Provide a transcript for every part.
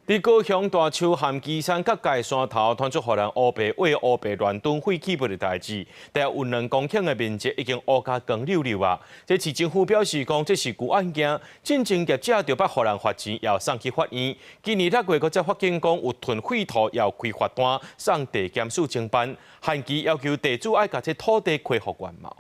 佇高雄大樹和旗山各界山頭傳出予人烏白挖烏白亂囤廢棄物的代誌，大約有2公頃的面積已經烏甲光溜溜啊！這市政府表示講，這是舊案件，進前業者著捌予人罰錢，也送去法院。今年6月，閣再發現講有囤廢土，也有開罰單送地檢署偵辦，限期要求地主愛共這土地恢復原貌。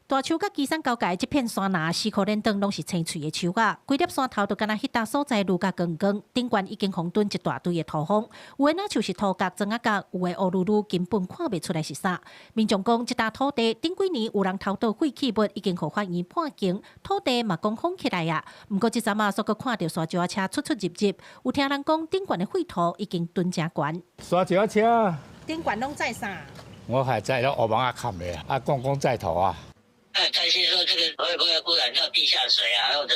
大樹佮旗山交界這片山林，四箍連轉攏是青翠的樹仔，規粒山頭都敢若彼搭所在愈佮光光，頂懸已經予囤一大堆的土方，有的若像是土角、磚仔角，有的烏嚕嚕，根本看袂出來是啥。民眾講，這搭土地頂幾年有人偷倒廢棄物，已經予法院判刑，土地嘛講封起來啊。毋過這陣仔，煞閣看著沙石仔車出出入入，有聽人講頂懸的廢土已經囤誠懸。沙石仔車。頂懸攏載啥？我還載了烏網仔冚的啊，講講載土啊。擔心說這個會不會污染到地下水啊，或者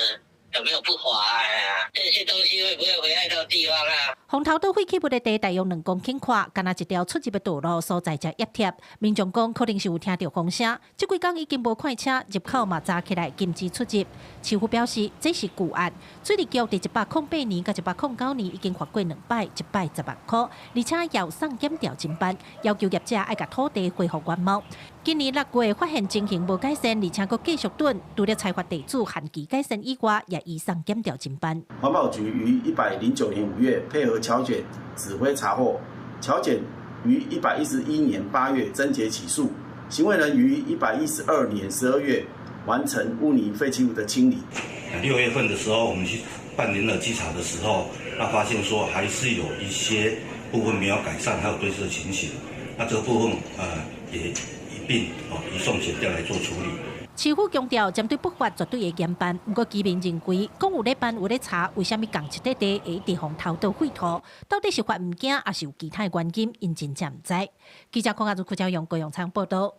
有沒有不法啊？這些東西會不會危害到地方啊？予偷倒廢棄物的地大約2公頃寬，敢若一條出入的道路所在遮壓貼。民眾講可能是有聽著風聲，這幾工已經無看車入口嘛，閘起來禁止出入。市府表示這是舊案，水利局佇108年佮109年已經罰過兩擺，一擺10萬箍，而且要送檢調偵辦，要求業者愛共土地恢復原貌。今年6月發現情形無改善，而且閣繼續囤，除了裁罰地主限期改善以外，也移送檢調偵辦。環保局於109年5月配合僑檢指揮查獲，僑檢於111年8月偵結起訴，行為人於112年12月完成污泥廢棄物的清理。6月份的時候，我們去辦聯合稽查的時候，那發現說還是有一些部分沒有改善，還有堆置的情形。那這個部分也一併哦移送檢調來做處理。市府強調，針對不法絕對會嚴辦。毋過居民認為，講有咧辦有咧查，為啥物仝一塊地會一直予偷倒廢土？到底是法毋驚，抑是有其他的原因？𪜶真正毋知。記者鄺阿如、柯昭勇、高永昌報道。